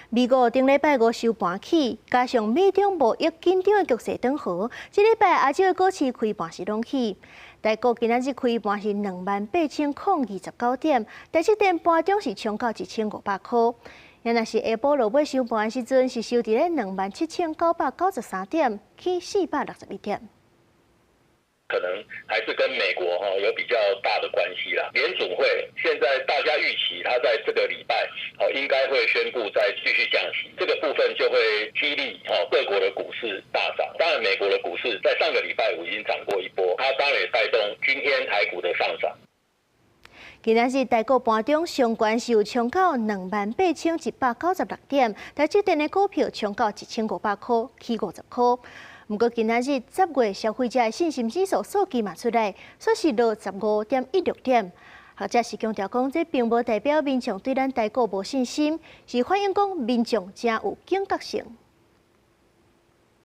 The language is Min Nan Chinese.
美股頂禮拜五收盤起，加上美中貿易緊張的局勢轉好，這禮拜亞洲的股市開盤時攏起。台股今仔日開盤是28,029點，台積電盤中是衝到1500箍。若是下晡落尾收盤時陣，是收佇咧27,993點，起461點。可能還是跟美國哈有比較大的關係啦。聯準會現在大家預期，他在這個禮拜哦應該會宣布再繼續降息，這個部分就會激勵哦各國的股市大漲。當然，美國的股市在上個禮拜五已經漲過一波，它當然也帶動今天台股的上漲。今仔日台股盤中上懸是有衝到28,196點，台積電的股票衝到1500箍，起50箍。毋過今仔日10月消費者的信心指數數據嘛出來，煞是落15.16點。學者是強調講，這並無代表民眾對咱台股無信心，是反映講民眾誠有警覺性。